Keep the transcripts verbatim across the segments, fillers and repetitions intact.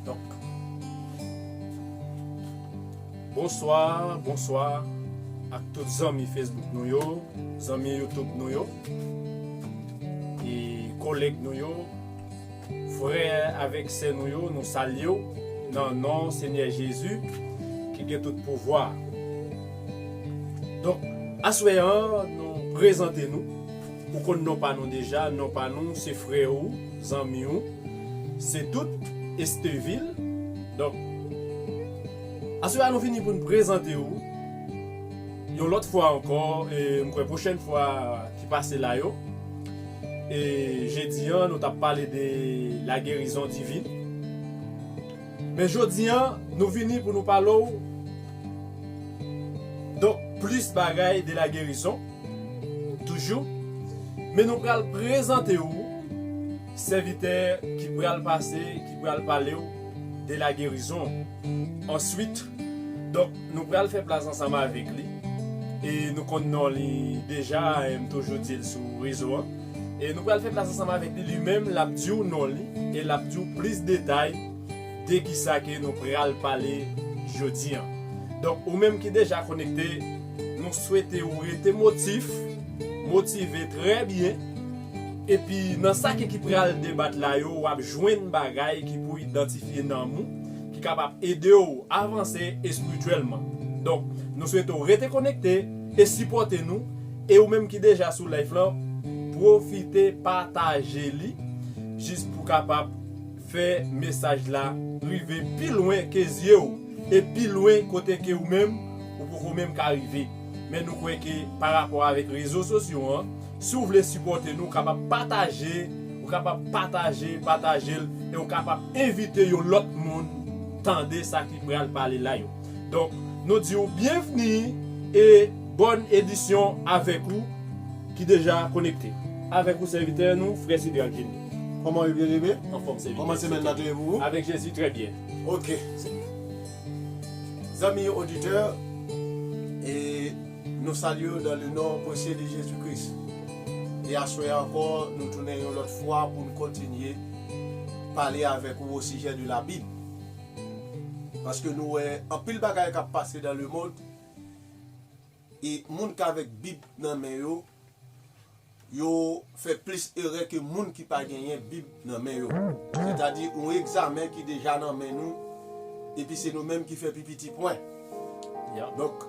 Donk, bonswa, bonswa ak tout zanmi Facebook nou yo, zanmi YouTube nou yo, e kolèg nou yo, frè avèk sè nou yo, nou salye w nan non Senyè Jezi ki gen tout pouvwa. Donk, aswè an, nou prezante nou. Ou konn non pa nou deja, non pa nou se frè ou, zanmi ou, se tout Estevil. Donk, aswè a nou vini pou n prezante ou yon lòt fwa ankò, e m kwè pwochèn fwa ki pase la yo. E jedi an, nou t ap pale de la guérison divine. Men jodi an, nou vini pou nou pale w, donk, plis bagay de la guérison, toujou. Men nou pral prezante w sèvitè ki pral pase, ki pral pale w de la guérison. Answit, donk, nou pral fè plas ansanm avèk li. E nou konn non li deja, e m toujou di l sou rezo an. E nou pral fè plas ansanm avèk li, li menm, l ap di w non li, e l ap di w plis detay de kisa ke nou pral pale jodi an. Donk, ou menm ki deja konekte, nou swete ou rete motif, motive trè byen, epi nan sa ke ki pral debat la yo, w ap jwenn bagay ki pou idantifye nanm ou, ki kapab ede w avanse espirityèlman. Donk, nou swete w rete konekte e sipòte nou, e ou menm ki deja sou live lan, pwofite pataje li, jis pou kapab fè mesaj la rive pi lwen ke zye w, e pi lwen kote ke ou menm, ou poko menm ka rive. Men nou kwè ke pa rapò avèk rezo sosyo an, si w vle sipòte nou, ou kapab pataje, ou kapab pataje, pataje l, e ou kapab envite yon lòt moun tande sa ki pral pale la yo. Donk, nou di w byenvni e bòn edisyon avèk ou ki deja konekte. Avèk ou sèvitè nou, frè Sidrak Jimmy. Kòman w ye, byeneme? Anfòm, sèvitè. Kòman semèn nan te ye pou ou? Avèk Jezi, trè byen. Ok. Zanmi oditè, e nou salye w dans le nom précieux de Jésus-Christ. E aswè ankò, nou tounen yon lòt fwa pou n kontinye pale avèk ou o sijè de la Bib. Paske nou wè anpil bagay k ap pase dans le monde, e moun k avèk Bib nan men yo, yo fè plis erè ke moun ki pa genyen Bib nan men yo. Sètadi, yon egzamen ki deja nan men nou, epi se nou menm ki fè pi piti pwen. Donk,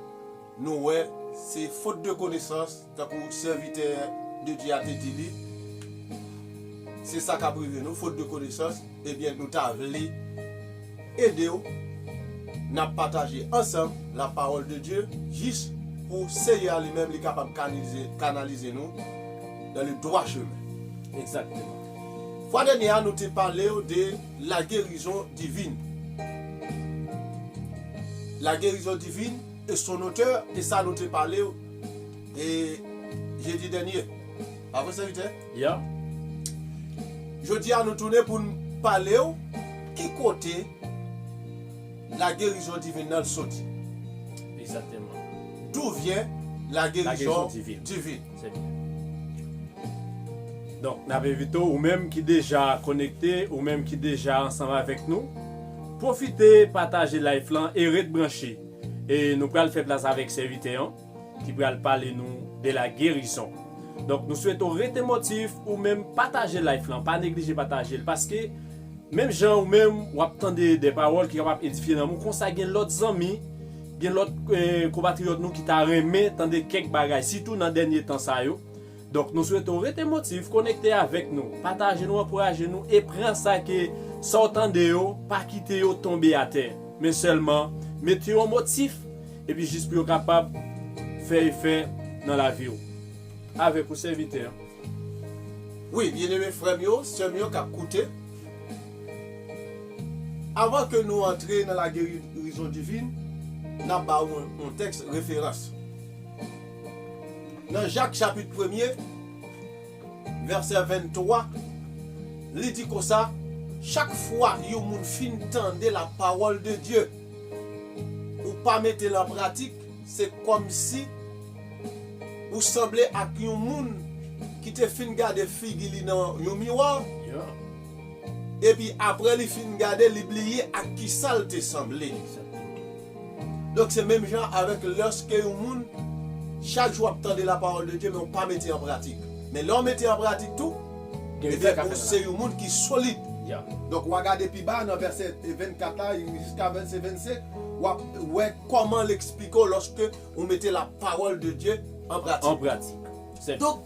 nou wè, se faute de connaissance, tankou sèvitè de Dye a te di li, se sa k ap rive nou, faute de connaissance, ebyen, nou ta vle ede w, n ap pataje ansanm la parole de Dieu, jis pou Seyè a li menm, li kapab kanalize, kanalize nou dans le droit chemin. Egzakteman. Fwa dènye a, nou te pale w de la guérison divine. La guérison divine et son auteur, e sa nou te pale w, e jedi dènye. Pa vre, sèvitè? Ya. Jodi a, nou tounen pou n pale w ki kote la guérison divine nan soti. Egzakteman. D'où vient la guérison divine? Trè byen. Donk, n ap envite w, ou menm ki deja konekte, ou menm ki deja ansanm avèk nou, pwofite pataje live lan e ret branche. E nou pral fè plas avèk sèvitè an ki pral pale nou de la guérison. Donk, nou swete w rete motif, ou menm pataje live lan, pa neglije pataje l, paske menm jan ou menm w ap tande de pawòl ki kapab edifye nanm ou, konsa gen lòt zanmi, gen lòt, eh, konpatriyòt nou ki ta renmen tande kèk bagay, sitou nan dènye tan sa yo. Donk, nou swete w rete motif, konekte avèk nou, pataje nou, ankouraje nou, e pran sa ke, sa w tande yo, pa kite yo tonbe atè, men sèlman mete yo an motif, epi jis pou yo kapab fè efè nan lavi w. Avèk ou, sèvitè. Wi, byeneme frè m yo, sè m yo k ap koute, avan ke nou antre nan la guérison divine, n ap ba w yon, yon tèks referans. Nan Jak chapit premye, vèsè venntwa, li di konsa, chak fwa yon moun fin tande la parole de Dieu, ou pa mete l an pratik, se kòmsi ou sanble ak yon moun ki te fin gade figi li nan yon miwa, epi apre li fin gade, li bliye ak kisa l te sanble. Donk, se menm jan avèk lòske yon moun, chak jou w ap tande la parole de Dieu, men w pa mete an pratik. Men lè w mete an pratik tou, ebyen, ou se yon moun ki solid. Donk, w a gade pi ba nan vèsè vennkat la, jiska vèsè vennsenk, w ap wè kòman l eksplike w lòske ou mete la parole de Dieu an pratik. An pratik. Donk,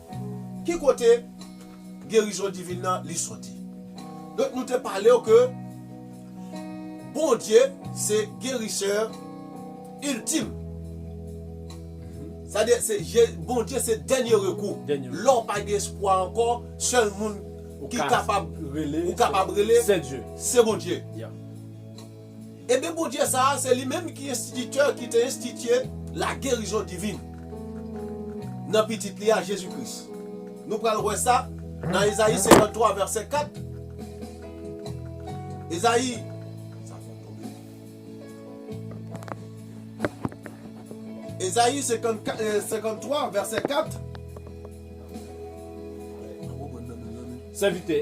ki kote gerizon divin nan li soti? Donk, nou te pale w ke Bondye se gerisè iltim. Sa di, se Je- Bondye se dènye rekou. Lè w pa gen espwa ankò, sèl moun ki kapab ou kapab rele, se Bondye. Ebyen, Bondye sa a, se li menm ki enstititè, ki te enstitye la guérison divine nan pitit li a, Jezi Kris. Nou pral wè sa nan Ezayi senkanntwa, vèsè kat. Ezayi, Ezayi senkannkat, eh, senkanntwa, vèsè kat. Sèvitè.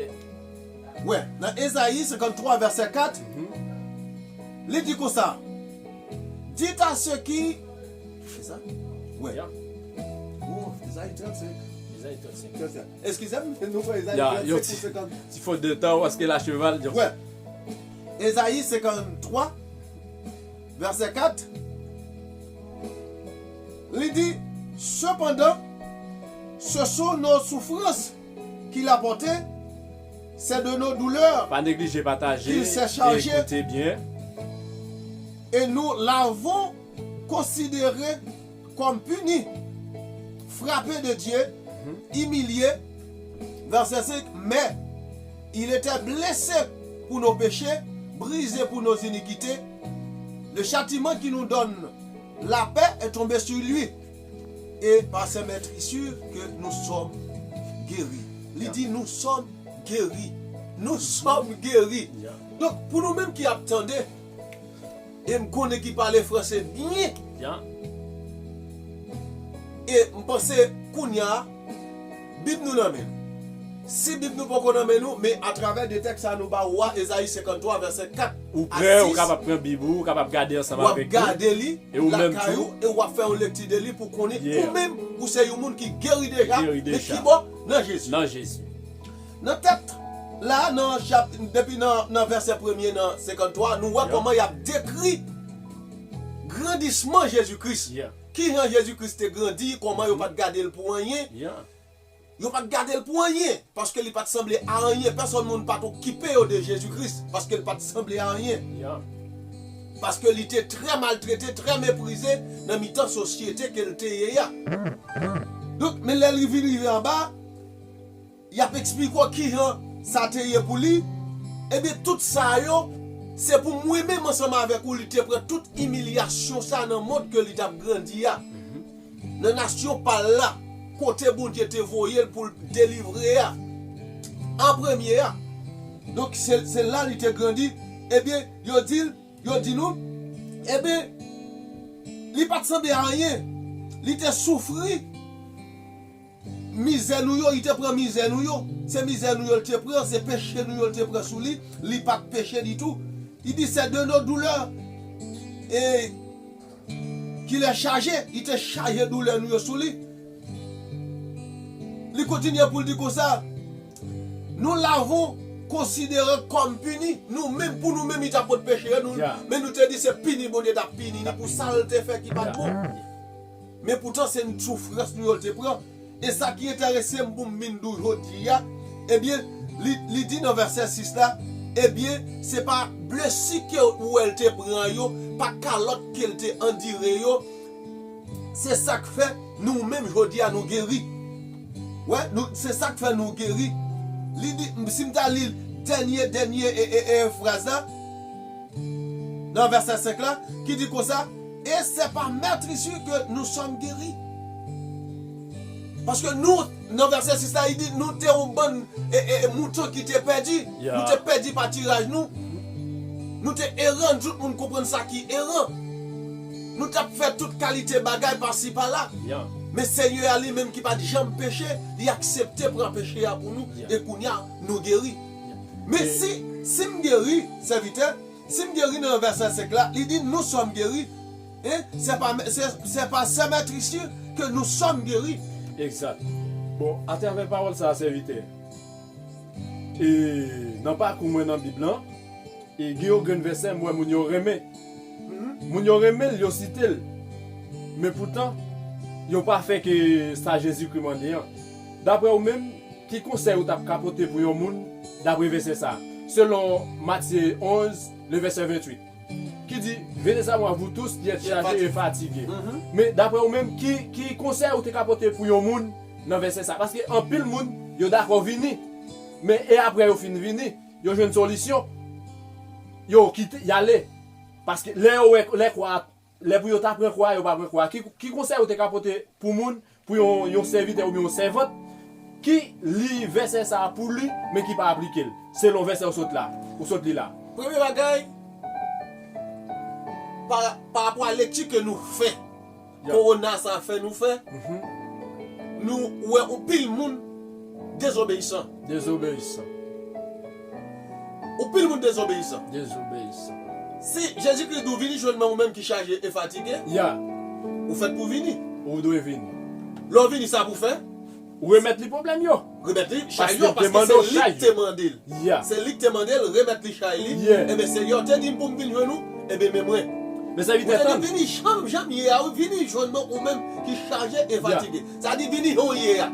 Wè, nan Ezayi senkanntwa, vèsè kat, li di konsa, dites à ceux qui, c'est ça? Ouais. Oh, Ezayi trannsenk. Ezayi trannsenk. Trannsenk. Eskize m, nou pran Ezayi trannsenk pou senkant. Ti fot de tan, paske la cheval. Ouais. Ezayi senkanntwa, vèsè kat, li di, cependant, ce sont nos souffrances qu'il a portées, c'est de nos douleurs qu'il s'est chargé, et nous l'avons considéré comme puni, frappé de Dieu, humilié. Verset cinq, mais il était blessé pour nos péchés, brisé pour nos iniquités. Le châtiment qui nous donne la paix est tombé sur lui. Et par ses meurtrissures que nous sommes guéris. Li di, nous sommes guéris. Nous sommes guéris. Donk, pou nou menm ki ap tande, e m konnen ki pale franse byen. E m panse kounye a, Bib nou nan men nou. Si Bib nou poko nan men nou, men atravè de tèks sa nou ba ou a, Ezayi senkanntwa, vèsè kat a sis, ou prè, ou kapab pran Bib ou, ou kapab gade ansanm avèk nou. W ap gade li lakay ou, e w ap fè yon lekti de li pou konnen ou menm, ou se yon moun ki geri deja, men ki bò? Nan Jezi. Nan Jezi. Nan tèt la, nan chap-, depi nan, nan vèsè premye nan senkanntwa, nou wè kòman y ap dekri grandisman Jezi Kris. Kijan Jezi Kris te grandi, kòman yo pa t gade l pou anyen. Yo pa t gade l pou anyen, paske li pa t sanble a anyen. Pèsonn moun pa t okipe yo de Jezi Kris, paske l pa t sanble a anyen. Paske li te trè maltrete, trè meprize nan mitan sosyete ke l te ye a. Donk, men lè li vin rive anba, y ap eksplike w kijan sa te ye pou li. Ebyen, tout sa yo, se pou mwen menm ansanm avèk ou, li te pran tout imilyasyon sa nan mond ke li t ap grandi a. Nan nasyon pa l la, kote Bondye te voye l pou l delivre a, an premye a. Donk, se, se la li te grandi. Ebyen, yo di l, yo di nou, ebyen, li pa t sanble a anyen. Li te soufri. Mizè nou yo, li te pran mizè nou yo. Se mizè nou yo l te pran, se peche nou yo l te pran sou li. Li pa t peche ditou. Li di, c'est de nos douleurs. E qu'il est chargé, li te chaje doulè nou yo sou li. Li kontinye pou l di konsa, nous l'avons considéré comme puni. Nou menm, pou nou menm, li t ap pot peche yo, nou, men nou te di se pini Bondye t ap pini li pou sa l te fè ki pa t bon. Men poutan, se soufrans nou yo l te pran. E sa ki enterese m pou m vin di w jodi a, ebyen, li, li di nan vèsè sis la, ebyen, se pa blesi ke ou wè l te pran yo, pa kalòt ke l te andire yo, se sa k fè nou menm jodi a nou geri. Wè, nou, se sa k fè nou geri. Li di, si m ta li dènye, dènye, e, e, e, fraz la, nan vèsè senk la, ki di konsa, et c'est par meurtrissure que nous sommes guéris. Paske nou, nan vèsè sis la, li di, nou te yon bann, e, e, e, mouton ki te pèdi. Nou te pèdi patiraj nou. Nou te eran, tout moun konprann sa ki eran. Nou t ap fè tout kalite bagay pasi pala. Men Senyè a li menm ki pa t janm peche, li aksepte pran peche a pou nou. E kounye a, nou geri. Men si, si m geri, sèvitè, si m geri nan vèsè senk la, li di, nous sommes guéris. Hein? C'est pas, c'est, c'est par ses meurtrissures que nous sommes guéris. Egzat. Bon, atravè pawòl sa a, sèvitè, e nan pakou mwen nan Bib lan, e gen yon grenn vèsè m wè moun yo renmen. Moun yo renmen l, yo site l. Men poutan, yo pa fè ke sa Jezikri mande an. Daprè ou menm, ki konsèy ou t ap ka pote pou yon moun daprè vèsè sa a? Selon Matye onz, le vèsè venntuit, ki di, Venez à moi, vous tous qui êtes chargés et fatigués. Men daprè ou menm, ki, ki konsèy ou te ka pote pou yon moun nan vèsè sa a? Paske anpil moun, yo dakò vini. Men e apre yo fin vini, yo jwenn solisyon, yo kite, y ale. Paske lè yo wè, lè kwa, lè pou yo ta pran kwa, yo pa pran kwa. Ki, ki konsèy ou te ka pote pou moun, pou yon, yon sèvitè oubyen yon sèvant ki li vèsè sa a pou li, men ki pa aplike l, selon vèsè ou sot la, ou sot li la? Premye bagay, pa, pa rapò a lekti ke nou fè, kowona sa a fè nou fè, nou wè yon pil moun dezobeyisan. Dezobeyisan. Yon pil moun dezobeyisan. Dezobeyisan. Si Jezikri di w vini jwenn mwen, ou menm ki chaje e fatige, ou fèt pou vini. Ou dwe vini. Lè w vini, sa pou fè? Ou remèt li pwoblèm yo. Remèt li chay yo, paske se li k te mande l. Se li k te mande l, remèt li chay li. Ebyen, Senyè te di m pou m vin jwenn ou, ebyen, men mwen. Mezanmi, ou te di, vini jan, jan m ye a, wi, vini jwenn mwen, ou menm ki chaje e fatige. Sa di, vini jan w ye a.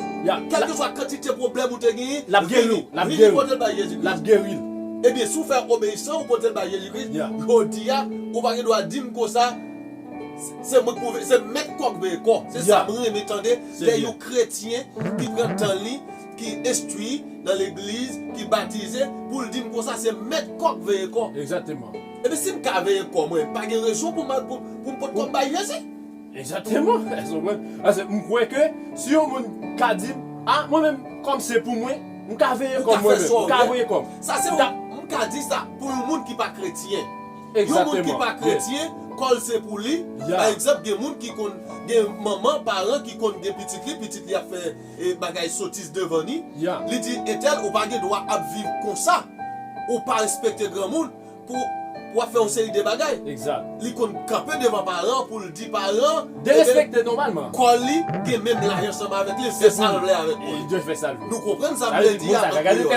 Kèlkeswa kantite pwoblèm ou te genyen, l ap geri w. Vini pote l bay Jezikri. L ap geri l. Ebyen, si w fè obeyisan, ou pote l bay Jezikri, jodi a, ou pa gen dwa di m konsa, se mwen k pou veye, se mèt kò k veye kò. Se sa m renmen tande de yon kretyen ki pran tan li, ki enstwi nan legliz, ki batize, pou l di m konsa se mèt kò k veye kò. Egzakteman. Ebyen, si m ka veye kò mwen, pa gen rezon pou m, pou, pou m pot kò m bay Jezi. Egzakteman. Èske w konprann? Paske m kwè ke si yon moun ka di m, a, mwen menm, kòm se pou mwen, m ka veye kò m mwen menm, m ka veye kò m. Sa se yon, m ka di sa pou yon moun ki pa kretyen. Yon moun ki pa kretyen, kò l se pou li. Pa egzanp, gen moun ki konn, gen manman, paran ki konn gen pitit li, pitit li ap fè, e, bagay sotiz devan li. Li di, entèl, ou pa gen dwa ap viv konsa. Ou pa respekte granmoun. Pou, pou w ap fè yon seri de bagay. Li konn kanpe devan paran pou l di paran, derespekte nòmalman. Kò li gen menm laj ansanm avèk li, l fè sa l vle avèk kò li. Nou konprann sa m vle di a an kreyòl.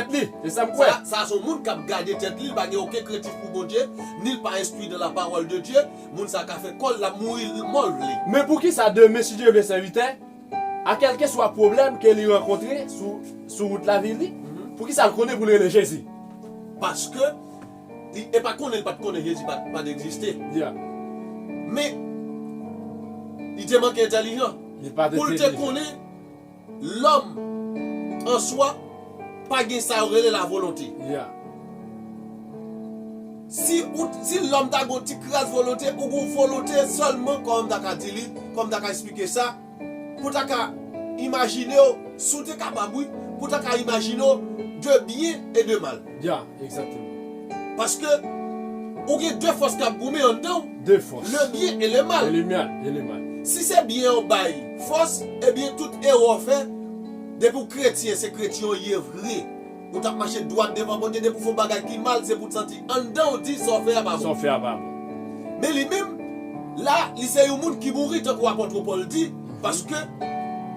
Sa, sa se yon moun k ap gade tèt li, li pa gen okenn krentif pou Bondye, ni l pa enstwi dans la parole de Dieu, moun sa ka fè kò l, l ap mouri mò l vle. Men poukisa demen, si Dye vle, sèvitè, a kèlkeswa pwoblèm ke li rankontre sou, sou wout lavi li, poukisa l konnen pou l rele Jezi? Paske li, e pa konnen, li pa t konnen Jezi pa, pa t egziste. Men, li te manke entèlijan. Pou l te konnen lòm an swa pa gen sa yo rele lavolonte. Si ou, si lòm ta gen yon ti kras volonte, ou gen yon volonte sèlman, kòman m ta ka di li, kòman m ta ka esplike sa, pou w ta ka imajine w, si w te kapab, wi, pou w ta ka imajine w de byen e de mal. Ya, egzakteman. Paske ou gen de fòs k ap goumen anndan w. De fòs. Le bien et le mal. E le mal, e le mal. Si se byen an bay fòs, ebyen, tout erè w fè, depi w kretyen, se kretyen w ye vre. Ou t ap mache dwat devan Bondye, depi w fè yon bagay ki mal, se pou w santi anndan w di sa w fè a pa bon. Sa w fè a pa bon. Men li menm, la, li se yon moun ki mouri, tankou apot Pòl di, paske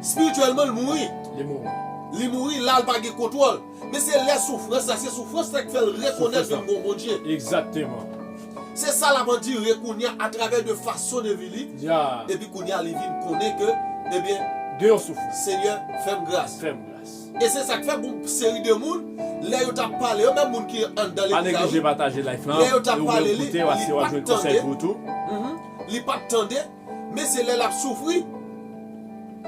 espirityèlman, l mouri. Li mouri. Li mouri, la, l pa gen kontwòl. Men se lè soufrans la, se soufrans la k fè l rekonèt vin gon Bondye. Egzakteman. Se sa l ap andire kounye a atravè de fason de vi li. Epi kounye a, li vin konnen ke, ebyen, gen yon soufrans. Senyè, fè m gras. Fè m gras. E se sa k fè pou yon seri de moun, lè yo t ap pale, yo menm moun ki anndan legliz la, wi, lè yo t ap pale li, li pa t tande. Li pa t tande, men se lè l ap soufri,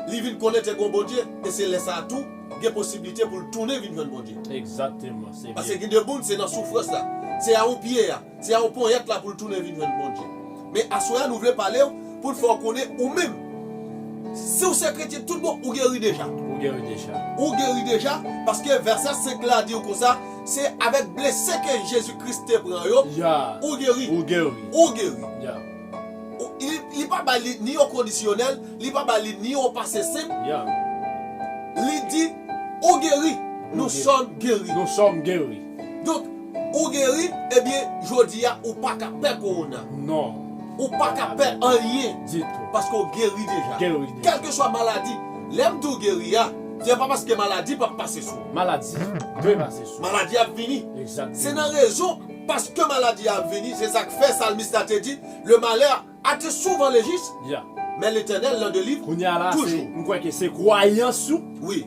li vin konnen te gon Bondye, e se lè sa a tou, gen posiblite pou l tounen vin jwenn Bondye. Egzakteman, se byen. Paske gen de moun, se nan soufrans la, se a yon pye a. Se a yon ponyèt la pou l tounen vin jwenn Bondye. Men aswè a, nou vle pale w pou n fè w konnen ou menm. Si w se kretyen tout bon, ou geri deja. Ou geri deja. Ou geri deja, paske vèsè senk la di w konsa, se avèk blese ke Jezi Kris te pran yo, ou geri. Ou geri. Ou geri. Ou, li, li pa ba li ni yon kondisyonèl, li pa ba li ni yon pase senp. Li di, ou geri. Nous sommes guéris. Nous sommes guéris. Donk, ou geri, ebyen, jodi a, ou pa ka pè kowona. Non. Ou pa ka pè anyen. Ditou. Paske ou geri deja. Geri deja. Kèlkeswa maladi. Lè m di w geri a, se pa paske maladi p ap pase sou ou. Maladi dwe pase sou ou. Maladi ap vini. Egzakteman. Se nan rezon, paske maladi a ap vini, se sa k fè salmis la te di, le malheur attend souvent le juste, yeah, mais l'Éternel l'en délivre toujours. Kounye a la, se, m kwè ke se kwayans ou, wi,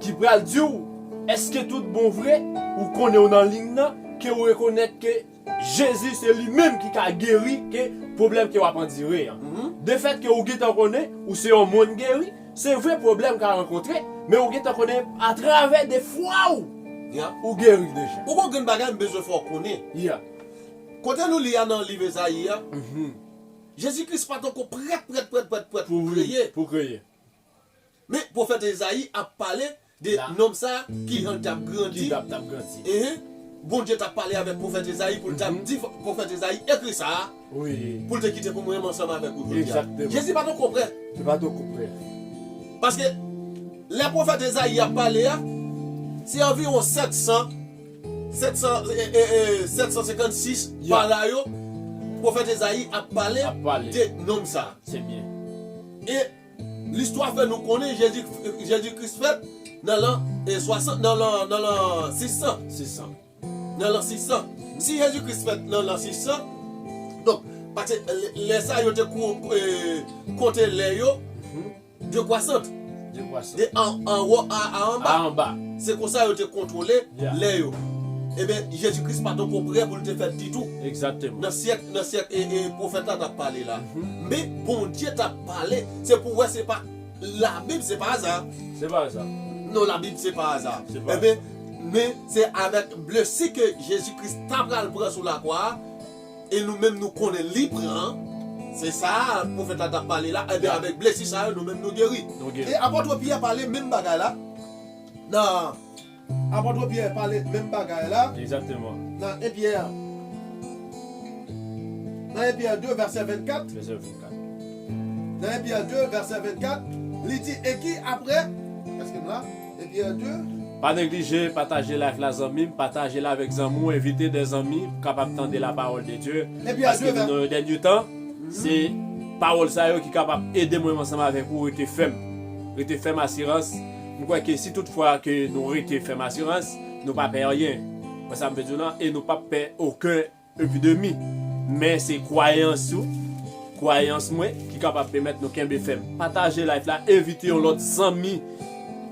ki pral di w, èske tout bon vre, ou konnen w nan liy nan, ke w rekonèt ke Jezi se li menm ki ka geri ke pwoblèm ke w ap andire an. Mhm. Defèt ke ou gentan konnen, ou se yon moun geri, se vre pwoblèm ka rankontre, men ou gentan konnen atravè de fwa w, yeah, ou geri deja. Ou gon grenn bagay m bezwen fè w konnen. Yeah. Kote nou li a nan liv Ezayi a, mhm, Jezi Kris pa t ankò prèt, prèt, prèt, prèt, prèt pou, pou kreye. Pou kreye. Men pwofèt Ezayi ap pale de, la, nonm sa a ki, mhm, jan l t ap grandi. Ki t ap, t ap grandi. Ehe. Bondye t ap pale avèk pwofèt Ezayi pou l t ap, mhm, di fò-, pwofèt Ezayi, ekri sa a, wi, pou l te kite pou mwen menm ansanm avèk ou jodi a. Egzakteman. Jezi pa t ankò prè. Li pa t ankò prè. Paske lè pwofèt Ezayi ap pale a, se anviwon sèt san, sèt san, e, e, e, sèt san senkannsis, yeah, pa la yo, pwofèt Ezayi ap pale, ap pale, de nonm sa a. Se byen. E listwa fè nou konnen Jezi, Jezi Kris fèt nan lan, e, swasant, nan lan, nan lan sis san. Sis san. Nan lan sis san. Si Jezi Kris fèt nan lan sis san, donk, paske lè, lè sa yo te kou-, e, konte lè yo, mhm, de kwasant. De kwasant. De an, anwo a, a anba. A anba. Se konsa yo te kontwole, yeah, lè yo. Ebyen, Jezi Kris pa t ankò prè pou l te fèt ditou. Egzakteman. Nan syèk, nan syèk, e, e, pwofèt la t ap pale la. Mhm. Men Bondye t ap pale. Se pou w wè, se pa, Labib, se pa aza. Se pa aza. Non, Labib, se pa aza. Se pa aza. Ebyen, men se avèk blesi ke Jezi Kris ta pral pran sou lakwa a, e nou menm nou konnen li pran, se sa pwofèt la t ap pale la, ebyen, yeah, avèk blesi sa yo, nou menm nou geri. Nou geri. E apot Pyè pale menm bagay la nan Apot Pyè pale menm bagay la. Egzakteman. Nan en Pyè. Nan en Pyè de, vèsè vennkat. Vèsè vennkat. Nan en Pyè de, vèsè vennkat, li di, e ki apre, èske m la? En Pyè de. Pa neglije pataje live la, zanmi m. Pataje l avèk zanmi w. Envite de zanmi pou kapab tande la parole de Dieu. En Pyè de, vèsè. Paske nou nan yon dènye tan, se pawòl sa yo ki kapab ede mwen ansanm avèk ou rete fèm. Rete fèm asirans. M kwè ke si tout fwa ke nou rete fèm asirans, nou pa pè anyen. Wè sa m vle di w lan, e nou p ap pè okenn epidemi. Men se kwayans ou, kwayans mwen ki kapab pèmèt nou kenbe fèm. Pataje live la, envite yon lòt zanmi,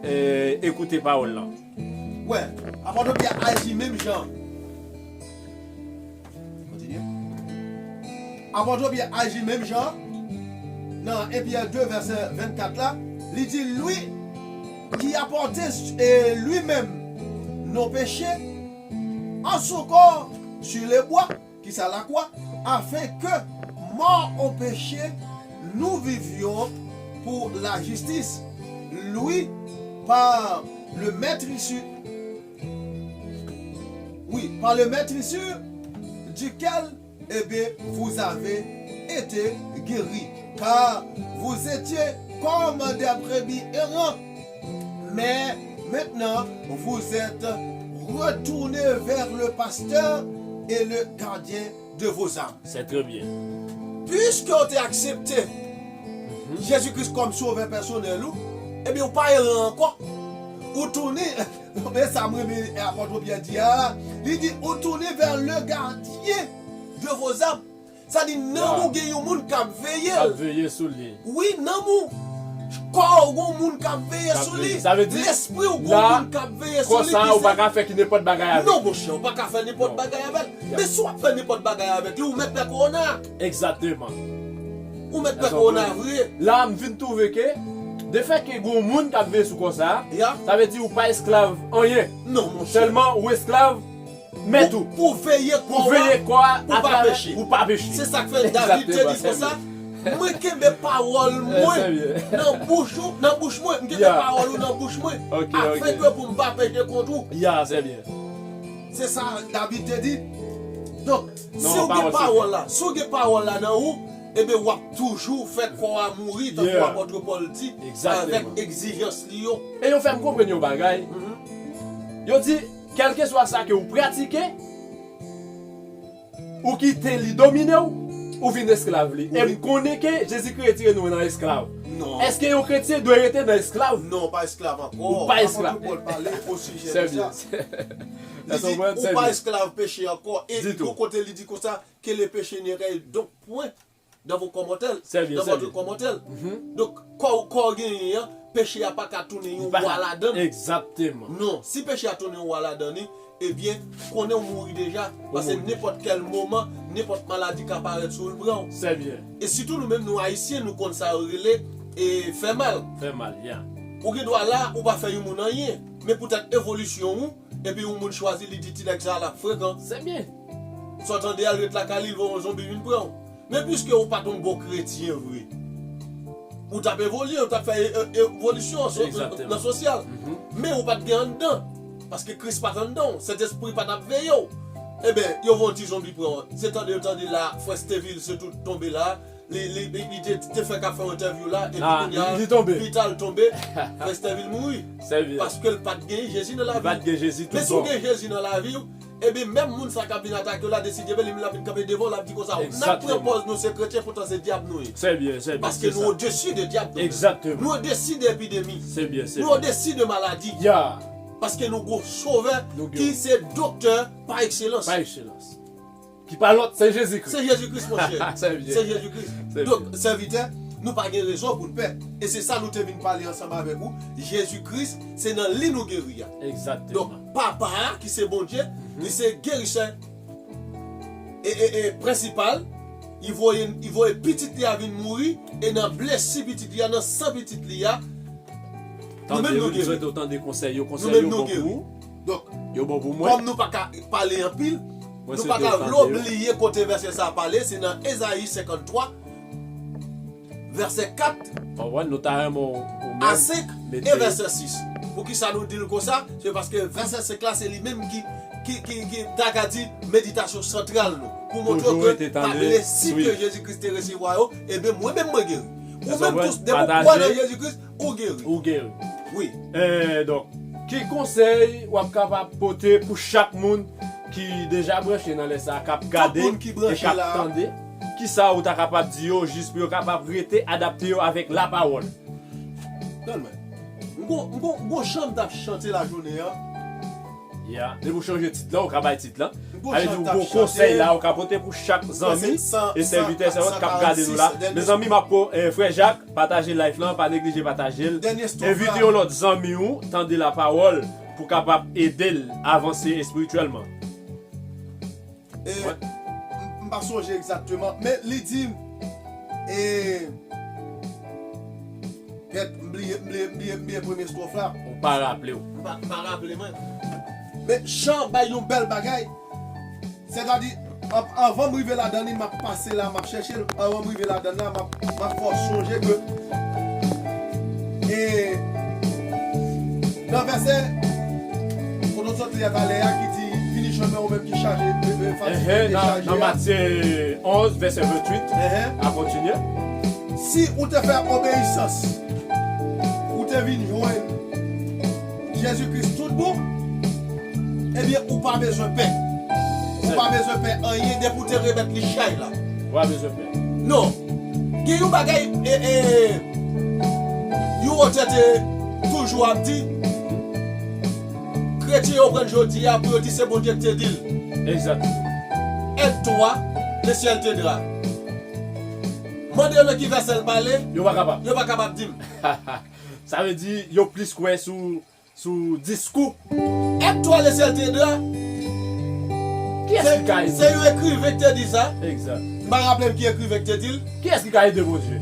e, ekoute pawòl lan. Wè, apot Pyè aji menm jan. Kontinye. Apot Pyè aji menm jan. Nan en Pyè de, vèsè vennkat la, li di, lui qui a porté, eh, lui-même nos péchés en son corps sur le bois, ki sa lakwa, afin que mort au péché, nous vivions pour la justice. Lui, par le meurtrissure, oui, par le meurtrissure duquel, eh bien, vous avez été guéris. Car vous étiez comme des brebis errantes, mais maintenant vous êtes retournés vers le pasteur et le gardien de vos âmes. C'est très bien. Puiske w te aksepte Jezi Kris kòm sovè pèsonèl ou, ebyen, ou pa eran ankò. Ou tounen, men sa m renmen apot Pyè di a, li di, ou tounen vers le gardien de vos âmes. Sa di, nanm ou gen yon moun k ap veye l. K ap veye sou li. Wi, nanm ou, kò w gon moun k ap veye sou li. Sa vle di, lespri w gon moun k ap veye sou li. Kò sa a, ou pa ka fè ki nenpòt bagay avè l. Non, monchè, ou pa ka fè nenpòt bagay avè l. Men si w ap fè nenpòt bagay avèk li, ou mèt pè kowona. Egzakteman. Ou mèt pè kowona vre. La, m vin twouve ke, defèt ke gon moun k ap veye sou kò sa a, sa vle di ou pa esklav anyen. Non, monchè. Sèlman ou esklav mèt ou. Pou, pou veye kò a, pou pa peche. Pou pa peche. Se sa k fè David te di konsa, mwen kenbe pawòl mwen nan bouch ou, nan bouch mwen, m kenbe pawòl ou nan bouch mwen, afenke pou m pa peche kont ou. Ya, trè byen. Se sa David te di. Donk, si w gen pawòl la, si w gen pawòl la nan ou, ebyen, w ap toujou fè kò a mouri, tankou apot Pòl di, avèk egzijans li yo. E yo fè m konprann yon bagay. Yo di, kèlkeswa sa ke ou pratike, ou kite li domine w, ou vin esklav li. E m konnen ke Jezikri retire nou nan esklav. Non. Èske yon kretyen dwe rete nan esklav? Non, ou pa esklav ankò. Ou pa esklav. Apot Pòl pale o sijè de sa. Li di, ou pa esklav peche ankò. E yon kote li di konsa, que le péché ne règne donc point dans vos corps mortels, dans votre corps mortel. Donk, kò, kò w genyen an, peche a pa ka tounen yon wa ladan l. Egzakteman. Non, si peche a tounen yon wa ladan li, ebyen, konnen w mouri deja. Paske nenpòt kèl moman, nenpòt maladi ka parèt sou w, l pran w. E sitou nou menm, nou Ayisyen, nou konn sa yo rele, e, fè mal. Fè mal, yeah. Ou gen dwa la, ou pa fè yon moun anyen. Men poutèt evolisyon ou, epi yon moun chwazi, li di, "Ti nèg sa a, l ap frekan." Se byen. Sa w tande a, l ret lakay li, l voye yon zonbi vin pran w. Men piske ou pa t yon bon kretyen vre, ou t ap evolye, ou t ap fè e-, e-, evolisyon nan sosyal. Men ou pa t gen anndan. Paske Kris pa t anndan w, Sentespri pa t ap veye w. Eben, yo voye yon ti zonbi pran w. Se tande yo tande la, frè Stevil se tout tonbe la. Li, li, li, li te, te fèk ap fè yon entèvyou la, epi kounye a, li tonbe. Pita l tonbe, Frè Stevil mouri. Paske l pa t gen Jezi nan lavi l. Men si w gen Jezi nan lavi w, ebyen, menm moun sa k ap vin atake w la, deside, ebyen, li menm l ap vin kanpe devan w, l ap di konsa, "N ap pran pòz nou se kretyen, poutan se dyab nou ye." Paske nou odesi de dyab nou menm. Nou odesi de epidemi. Nou odesi de maladi. Paske nou gon Sovè ki se doktè pa ekselans. Ki pa lòt, se Jezikri. Se Jezikri, monchè. Se Jezikri. Donk, sèvitè, nou pa gen rezon pou n pè. E se sa nou te vin pale ansanm avèk ou. Jezikri, se nan li nou geri a. Donk, Papa a, ki se Bondye, li se gerisè e, e, e, prensipal. Li voye, li voye pitit li a vin mouri, e nan blesi pitit li a, nan san pitit li a, nou menm nou geri. Tande yo, tande konsèy yo, konsèy yo bon pou ou. Donk, yo bon pou mwen. Kòm nou pa ka pale anpil, nou pa ka vle bliye kote vèsè sa a pale, se nan Ezayi senkanntwa, vèsè kat a senk e vèsè sis. Poukisa nou di l konsa? Se paske vèsè senk la, se li menm ki, ki, ki, ki, ta ka di, meditasyon santral nou. Pou montre w ke pa blesi ke Jezikri te resevwa yo, ebyen, mwen menm, mwen geri. Ou menm tou, depi w kwè nan Jezikri, ou geri. Ou geri. Wi. Eh, donk, ki konsèy w ap kapab pote pou chak moun ki deja branche nan lè sa a, k ap gade e k ap tande? Kisa ou ta kapab di yo jis pou yo kapab rete adapte yo avèk lapawòl? Tann mwen. M gon, m gon, m gon chan m t ap chante lajounen an. Ya, depi w chanje tit la, ou ka bay tit la. Sa vle di ou gon konsèy la, ou ka pote pou chak zanmi e sèvitè, sèvant k ap gade nou la. Mezanmi, m ap ko-, eh, frè Jak, pataje live lan, pa neglije pataje l. Envite yon lòt zanmi ou, tande lapawòl, pou kapab ede l avanse espirityèlman. E, m, m pa sonje egzakteman, men li di m, e, kèt, m bliye, m bliye, m bliye, m bliye premye estwòf la. Ou pa raple w. M pa, m pa raple mwen. Men chan bay yon bèl bagay. Sètadi, an-, anvan m rive ladan li, m ap pase la, m ap chèche l. Anvan m rive ladan la, m ap, m ap fè w sonje ke, e, nan vèsè, kote w sot li a talè a, ki di, "Vini jwenn mwen, ou menm ki chaje, e, e, fatige, dechaje a." Nan Matye onz, vèsè venntuit, a kontinye. Si ou te fè obeyisans, ou te vin jwenn Jezikri tout bon, ebyen, ou pa bezwen pè. Ou pa bezwen pè anyen depi w te remèt li chay la. Ou pa bezwen pè. Non. Gen yon bagay, e, e, yon otè te toujou ap di, kretyen yo pran jodi a pou yo di se Bondye ki te di l. Egzat. Aide-toi, le ciel t'aidera. Mande yo nan ki vèsè l pale, yo pa kapab. Yo pa kapab di m. Sa vle di, yo plis kwè sou, sou diskou. Aide-toi, le ciel t'aidera. Kiyès ki ka ede? Se yon ekriven ki te di sa. Egzat. M pa raple m ki ekriven ki te di l. Kiyès ki ka ede Bondye?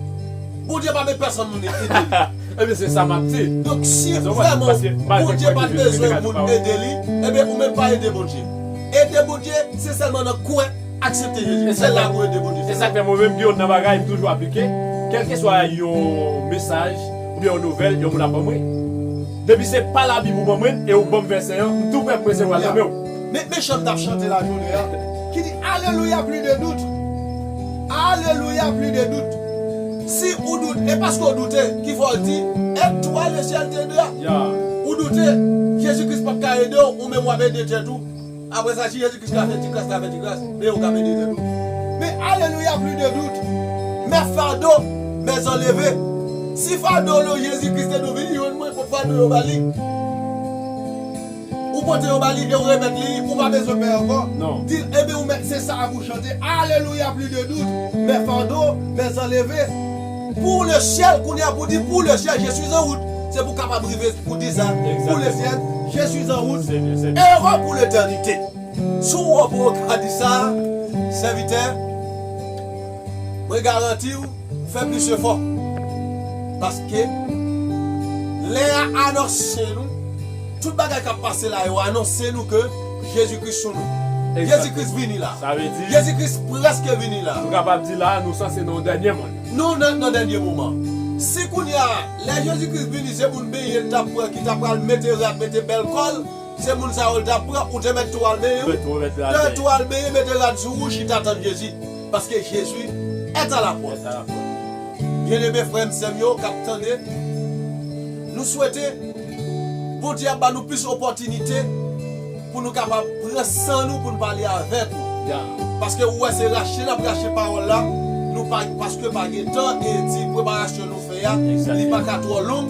Bondye pa bezwen pèsonn moun ede li. Ebyen, se sa m ap di. Donk, si vrèman Bondye pa t bezwen moun ede li, ebyen, ou menm pa ede Bondye. Ede Bondye, se sèlman nan kwè, aksepte Jezi. Se la pou ede Bondye. E sa k fè mwen menm, gen youn nan bagay m toujou aplike, kèlkeswa yon mesaj oubyen yon nouvèl yon moun ap ban mwen, depi se pa Labib ou ban mwen e ou ban m vèsè an, m tou prè pou resevwa l nan men w. Men, men chan m t ap chante lajounen an, ki di, "Alelouya, plus de doute. Alelouya, plus de doute." Si ou doute, e paske ou doute, ki fè w di, "Aide-toi, le ciel t'aidera." Ou doute, Jezi Kris p ap ka ede w, ou menm w ap ede tèt ou. Apre sa, si Jezi Kris ka fè ti kras, la fè ti kras, men ou k ap ede tèt ou. Men alelouya, plus de doute. Mes fardeaux, mes enlevés. Si fado w, Jezi Kris te di w vini jwenn mwen, pot fado yo ba li. Ou pote yo ba li e w remèt li, ou pa bezwen pè ankò. Non. Di l, ebyen, ou mèt, se sa a pou chante. Alelouya, plus de doute. Mes fardeaux, mes enlevés. Pour le ciel, kounye a pou di, pour le ciel, je suis en route. Se pou kapab rive pou di sa. Pour le ciel, je suis en route. Heureux pour l'éternité. Si w wè w ka di sa, sèvitè, mwen garanti w, fè plis efò. Paske lè a anonse nou, tout bagay k ap pase la yo anonse nou ke Jezi Kris sou nou. Jezi Kris vini la. Sa vle di, Jezi Kris prèske vini la. Nou kapab di la, nou sanse nan yon dènye moman. Nou nan, nan dènye moman. Si kounye a, lè Jezi Kris vini, se moun benyen l t ap pran, ki t ap pral mete rad, mete bèl kòl, se moun sa yo l t ap pran, ou te mèt tou al benyen, wi. Mèt tou al benyen, mete rad sou ou, chita tann Jezi. Paske Jezi est à la porte. Byeneme frè m, sè m yo k ap tande, nou swete Bondye ap ba nou plis opòtinite pou nou kapab pran san nou pou n pale avèk ou. Paske ou wè se rache n ap rache pawòl la, nou pa, paske pa gen tan e ti preparasyon nou fè a, li pa ka twò long.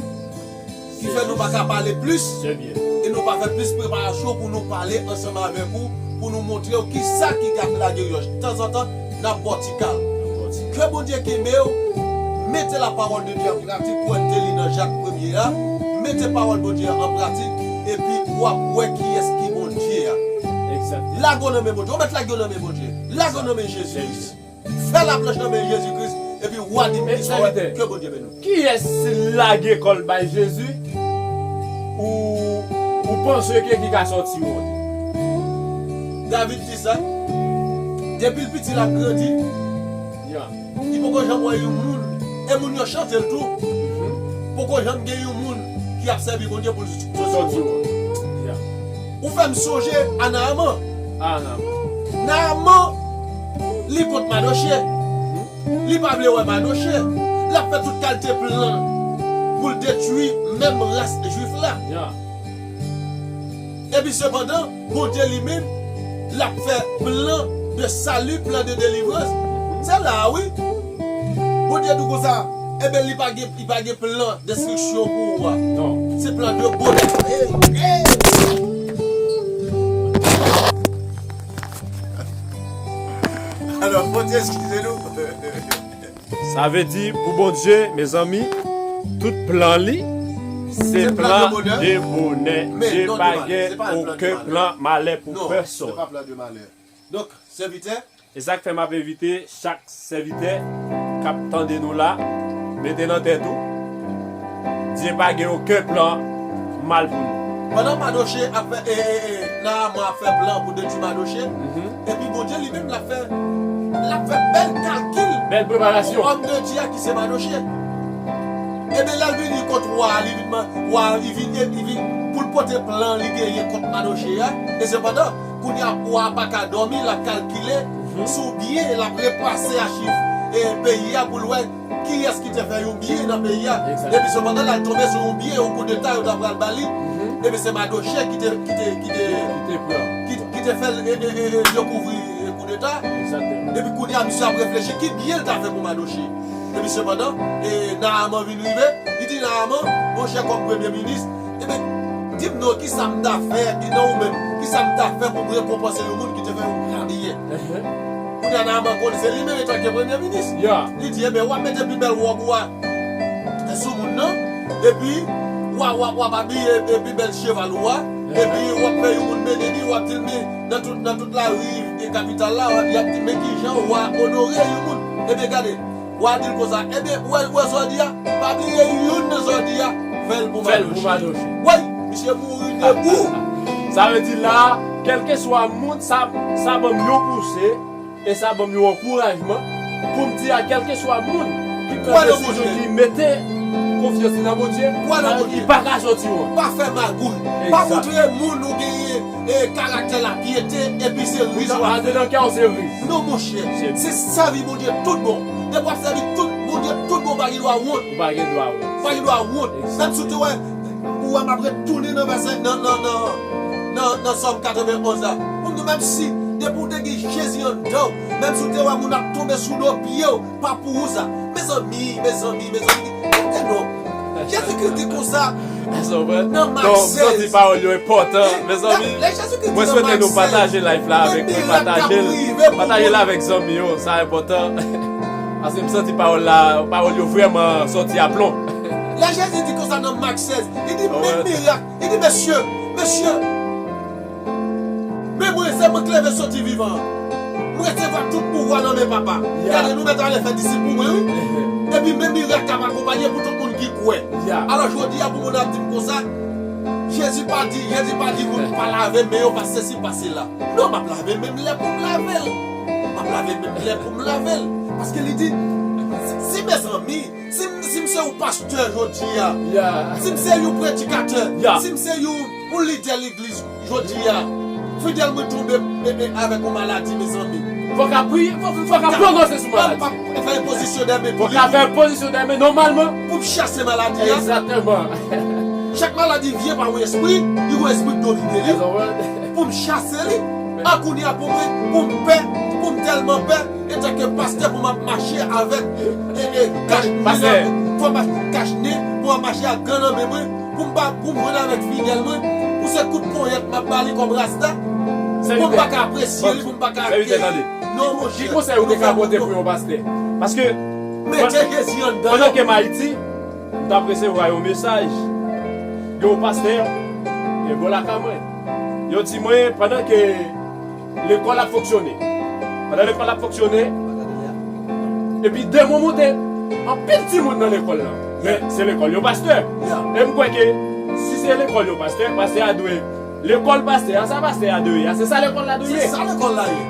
Ki fè nou pa ka pale plis, e nou pa fè plis preparasyon pou nou pale ansanm avèk ou, pou nou montre w kisa ki ka lageryòch. Tanzantan, n ap bò ti kal. Ke Bondye kenbe w, mete la parole de Dieu en pratique, pou w te li nan Jak premye a, mete pawòl Bondye an an pratik, epi w ap wè kiyès ki Bondye a. Lage w nan men Bondye, ou mèt lage w nan men Bondye, lage w nan men Jezi Kris. Fè laplanch nan men Jezi Kris, epi w a di m kisa w wè. Ke Bondye beni w. Kiyès si l lage kò l bay Jezi, ou, ou panse ke ki ka sòti w? David di sa, depi l piti l ap grandi, li poko janm wè yon moun, e moun yo chante l tou, poko janm gen yon moun ki ap sèvi Bondye pou l sòti w. Ou fè m sonje a Naaman. Naaman, li kont Madoche. Li pa vle wè Madoche. L ap fè tout kalite plan pou l detwi menm ras Jwif la. Epi sepandan, Bondye li menm, l ap fè plan de sali, plan de delivrans. Se la a, wi. Bondye di w konsa, ebyen, li pa gen, li pa gen plan destriksyon pou ou a. Non. Se plan de bonè. Hey, hey. Alò, Bondye eskize nou. Sa vle di, pou Bondye, mezanmi, tout plan li, se plan de bonè. Dye pa gen okenn plan malè pou pèsòn. Donk, sèvitè, e sa k fè m ap envite chak sèvitè k ap tande nou la, mete nan tèt ou, Dye pa gen okenn plan mal pou nou. Pandan Madoche ap fè, e, e, e, Naaman ap fè plan pou detwi Madoche, epi Bondye li menm l ap fè, l ap fè bèl kalkil. Bèl preparasyon. Pou òm de Dye a ki se Madoche. Ebyen, lè l vini kot wa a, li vin, wa a, li vin, li vin, pou l pote plan li genyen kont Madoche a. E sepandan, kounye a, wa a pa ka dòmi, l ap kalkile sou byen, l ap repase achiv, e, peyi a pou l wè kiyès ki te fè yon byen nan peyi a. Epi sepandan, l al tonbe sou yon byen, yon koudeta yo ta pral ba li. Epi se Madoche ki te, ki te, ki te, ki, ki te fè l, e, e, e, e, dekouvri, e, koudeta. Epi kounye a, misye ap reflechi ki byen l ta fè pou Madoche. Epi sepandan, e, Naaman vin rive, li di Naaman, monchè, kòm premye minis, ebyen, di m non, kisa m ta fè, di non ou menm, kisa m ta fè pou m rekonpanse yon moun ki te fè yon gran byen? Kounye a Naaman konn se li menm etanke premye minis. Li di, ebyen, w ap mete pi bèl wòb ou a sou moun nan, epi w a, w a, w ap abiye, e, pi bèl cheval ou a, epi w ap fè yon moun beni li, w ap di l, men, nan tout, nan tout lari, e, kapital la, y ap di, men kijan w a onore yon moun. Ebyen, gade, w a di l konsa, ebyen, w wè, w wè zòdi a, pa bliye youn nan zòdi a, fè l pou Madoche. Woy, misye mouri debou. Sa vle di la, kèlkeswa moun, sa, sa ban m yon pouse, e sa ban m yon ankourajman pou m di a kèlkeswa moun ki pran desizyon, ki mete konfyans li nan Bondye, li pa ka sòti wont. Pa fè magouy. Pa montre moun ou genyen, e, karaktè lapyete, epi se riz w ap fè. Nan kè w se riz. Non, monchè. Se sèvi Bondye tout bon. Depi w ap sèvi tout Bondye tout bon, ou pa gen dwa wont. Ou pa gen dwa wont. Ou pa gen dwa wont. Menm si w te wè Ou a m ap retounen nan vèsè, nan, nan, nan, nan, nan Sòm katrevenn onz la. Pou m di w, menm si, depi w te gen Jezi anndan w, menm si w te wè moun ap tonbe sou do pye w, pa pou ou sa. Mezanmi, mezanmi, mezanmi, tande non. Jezi Kris di konsa, nan Mak sèz. Donk, m santi pawòl yo enpòtan, mezanmi. Lè Jezi Kris di nan Mak sèz, mwen swete nou pataje live la avèk mwen, pataje l, pataje l avèk zanmi yo, sa enpòtan. Paske m santi pawòl la, pawòl yo vrèman sòti aplon. Lè Jezi di konsa nan Mak sèz, li di, men mirak, li di, mesye, mesye, men mwen, se mwen k leve soti vivan an. Mwen resevwa tout pouvwa nan men Papa. Gade, nou mèt ale fè disip pou mwen, wi. Epi men mirak k ap akonpanye pou tout moun ki kwè. Alò, jodi a, pou moun ap di m konsa, Jezi pa di, Jezi pa di moun pa lave men yo, pa sesi, pa sela. Non, m ap lave men m lè pou m lave l. M ap lave men m lè pou m lave l. Paske li di, si, si mezanmi, si m, si m se yon pastè jodi a, si m se yon predikatè, si m se yon, yon lidè legliz jodi a, fidèl mwen tonbe, e, e, avèk yon maladi, mezanmi. Fòk ap priye, fòk, fòk ap pwononse sou maladi. Fè enpozisyon dè men pou li. Fòk ap fè enpozisyon dè men nòmalman. Pou m chase maladi a. Egzakteman. Chak maladi vyen pa yon espri, li yon espri k domine li. Pou m chase li, an kounye a pou mwen, pou m pè, pou m tèlman pè, etanke pastè pou m ap mache avèk, e, e, kach nen, fò m ap kach nen, pou m ap mache ak gan nan men mwen, pou m pa, pou m jwenn avèk fidèl mwen, pou se kout ponyèt m ap ba li kòm rasta, pou m pa ka apresye li, pou m pa ka akeyi. Non, monchè. Ki konsèy ou te ka pote pou yon pastè? Paske mete Jezi anndan. Pandan ke m Ayiti, m t ap resevwa yon mesaj de yon pastè, e bò lakay mwen. Yo di mwen, pandan ke lekòl ap fonksyone, pandan lekòl ap fonksyone, epi demon monte, anpil timoun nan lekòl la. Men, se lekòl yon pastè. E m kwè ke, si se lekòl yon pastè, pastè a dwe, lekòl pastè a, sa pastè a dwe ye a, se sa lekòl la dwe ye. Se sa lekòl la ye.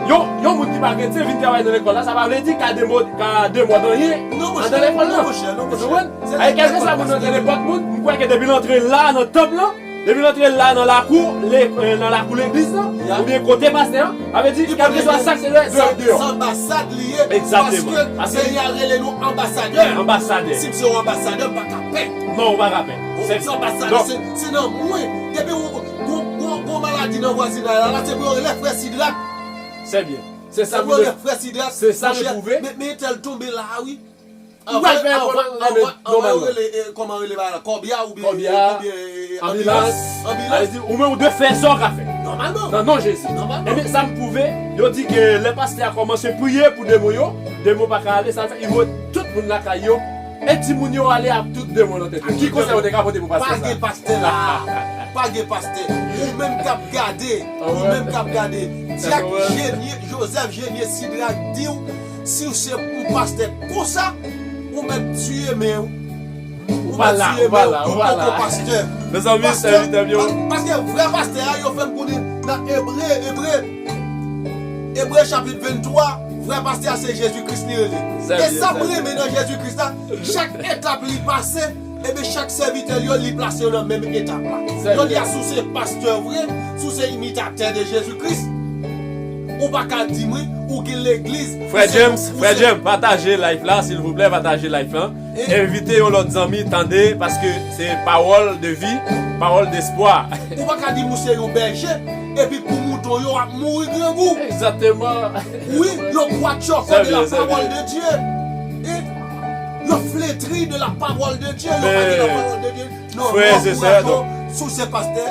Yon, yon moun ki pa kretyen vin travay nan lekòl la, sa pa vle di ka demò, ka demòd anyen andan lekòl la. Ou konprann? Kèlkeswa moun nan, nenpòt moun, m kwè ke depi l antre la nan tanp lan, depi l antre la nan lakou, le, e, nan lakou legliz la, oubyen kote pastè a, sa vle di, kèlkeswa sa k se deyò. Se anbasad li ye, paske peyi a rele nou anbasadè. Anbasadè. Si m se yon anbasadè, m pa ka pè. Non, ou pa ka pè. Se anbasadè, se, se nan mwen. Depi yon, yon, yon, yon maladi nan vwazinay la, la, se pou yo rele frè Sidrak. Se byen. Se sa nou pwouve. Se sa nou pwouve. Men, men entèl tonbe la a, wi. Ou pral fè yon pwoblèm nòmalman. Kòman yo rele, e, kòman yo rele bagay la? Kòbya oubyen, oubyen, e, anbilans. Anbilans. Sa vle di, ou menm ou dwe fè sa w ka fè. Nòmalman. Nan non Jezi. Nòmalman. Ebyen, sa m pwouve, yo di ke lè pastè a kòmanse priye pou demon yo, demon pa ka ale, sa fè, li voye tout moun lakay yo, e timoun yo ale ak tout demon nan tèt yo. Ki konsèy ou te ka pote pou pastè sa? Pa gen pastè la. Pa gen pastè. Ou menm k ap gade, ou menm k ap gade. Dyak Jenie, Joseph Jenie Sidrak di w, si w se yon pastè konsa, ou mèt tiye men w. Ou mèt tiye men w, ou poko pastè. Mezanmi, sèvitè m yo. Paske vrè pastè a, yo fè m konnen nan Ebre, Ebre, Ebre chapit venntwa, vrè pastè a se Jezi Kris li rele. E sa m renmen nan Jezi Kris la, chak etap li pase, ebyen, chak sèvitè l yo, li plase yo nan menm etap la. Jodi a, si w se pastè vre, si w se imitatè de Jezi Kris, ou pa ka di mwen, ou gen legliz, ou se yon, ou se... Frè James, frè James, pataje live la, silvouplè, pataje live la. Envite yon lòt zanmi, tande, paske se pawòl de vi, pawòl despwa. Ou pa ka di m ou se yon bèje, epi pou mouton yo ap mouri grangou. Egzakteman. Wi, yo kwatchòkò de la parole de Dieu. E yo flétri de la parole de Dieu, yo pa gen la parole de Dieu. Non, non, non, non. Si w se pastè,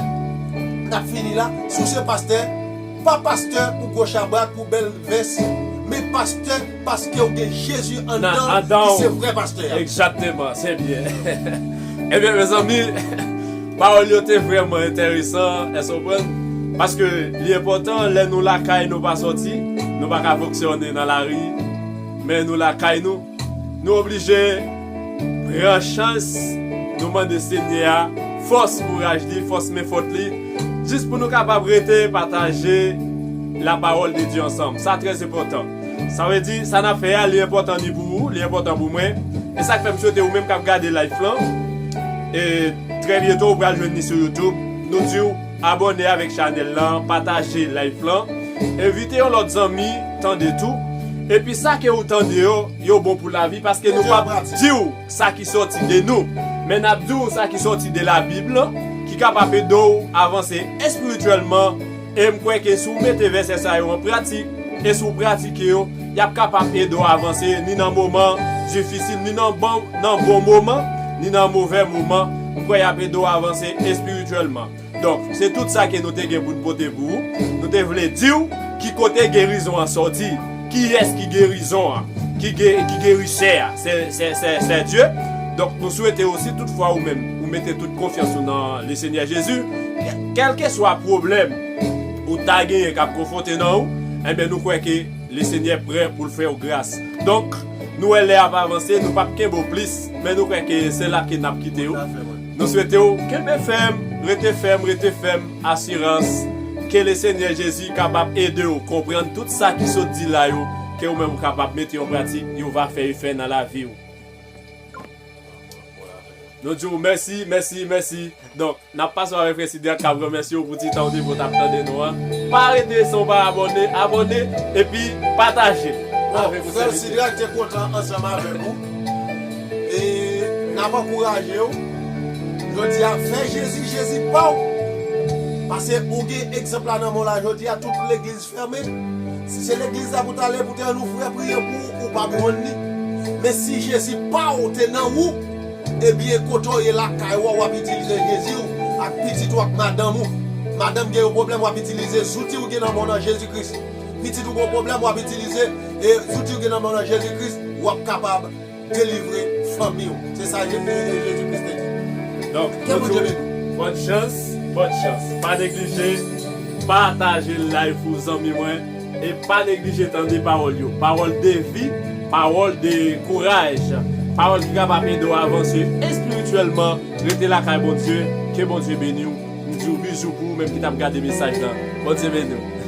n ap fini la. Si w se pastè, pa pastè pou gwo chabrak, pou bèl vès, men pastè paske w gen Jezi anndan w, ki se vrè pastè a. Egzakteman, se byen. Ebyen, mezanmi, pawòl yo te vrèman enteresan, èske w konprann? Paske li enpòtan, lè nou lakay nou pa sòti, nou pa ka fonksyone nan lari, men nou lakay nou, nou oblije pran chans, nou mande Senyè a fòs kouraj li, fòs men fòt li, jis pou nou kapab rete pataje la parole de Dieu ansanm. Sa trè enpòtan. Sa vle di, sa n ap fè a, li enpòtan ni pou ou, li enpòtan pou mwen. E sa k fè m swete ou menm k ap gade live lan, e trè byento ou pral jwenn li sou YouTube. Nou di w abòne avèk chanèl lan, pataje live lan, envite yon lòt zanmi tande tou. Epi sa ke ou tande yo, yo bon pou lavi, paske nou p ap di w sa ki sòti de nou. Men n ap di w sa ki sòti de Labib lan, ki kapab ede w avanse espirityèlman. E m kwè ke si w mete vèsè sa yo an pratik, e si w pratike yo, y ap kapab ede w avanse ni nan moman difisil, ni nan bon, nan bon moman, ni nan movè moman. M kwè y ap ede w avanse espirityèlman. Donk, se tout sa ke nou te gen pou n pote pou ou. Nou te vle di w ki kote gerizon an sòti, kiyès ki gerizon an, ki, ge, ki gerisè a, se, se, se, se Dye. Donk, nou swete w, si toutfwa ou menm, ou mete tout konfyans ou nan Lesenyè Jezi, kè, kèlkeswa pwoblèm ou ta genyen k ap konfwonte nan ou, enben, nou kwè ke Lesenyè prè pou l fè w gras. Donk, nou wè lè ap avanse, nou p ap kenbe w plis, men nou kwè ke se la ke n ap kite w. Nou swete w kenbe fèm, rete fèm, rete fèm, asirans ke Lesenyè Jezi kapab ede w konprann tout sa ki sot di la yo, ke ou menm ou kapab mete yo an pratik, yo va fè efè nan lavi w. Nou di w mèsi, mèsi, mèsi. Donk, n ap pase avèk Frè Sidrak k ap remèsye w pou ti tan w te pran t ap tande nou an. Pa rete san w pa abòne, abòne, epi pataje l avèk ou. Frè Sidrak te kontan ansanm avèk ou. E n ap ankouraje w. Jodi a, fè Jezi, Jezi pa w. Paske ou gen egzanp la nan men w la jodi a, tout legliz fèmen. Si se legliz la pou t ale pou te ann ouvri, priye pou ou, ou p ap jwenn li. Men si Jezi pa w te nan ou, ebyen, kote w ye lakay ou a, w ap itilize Jezi w ak pitit ou ak madanm ou. Madanm gen yon pwoblèm, w ap itilize zouti ou gen nan men w nan Jezi Kris. Pitit ou gen yon pwoblèm, w ap itilize, e, zouti ou gen nan men w nan Jezi Kris, w ap kapab delivre fanmi w. Se sa Jezi, Jezi Kris te di. Donk, ke Bondye beni w. Bòn chans, bòn chans. Pa neglije pataje live ou, zanmi mwen, e pa neglije tande pawòl yo. Pawòl de vi, pawòl de kouraj, pawòl ki kapab ede w avanse espirityèlman. Rete lakay Bondye, ke Bondye beni w. M di w bizou pou ou menm ki t ap gade mesaj la. Bondye beni w.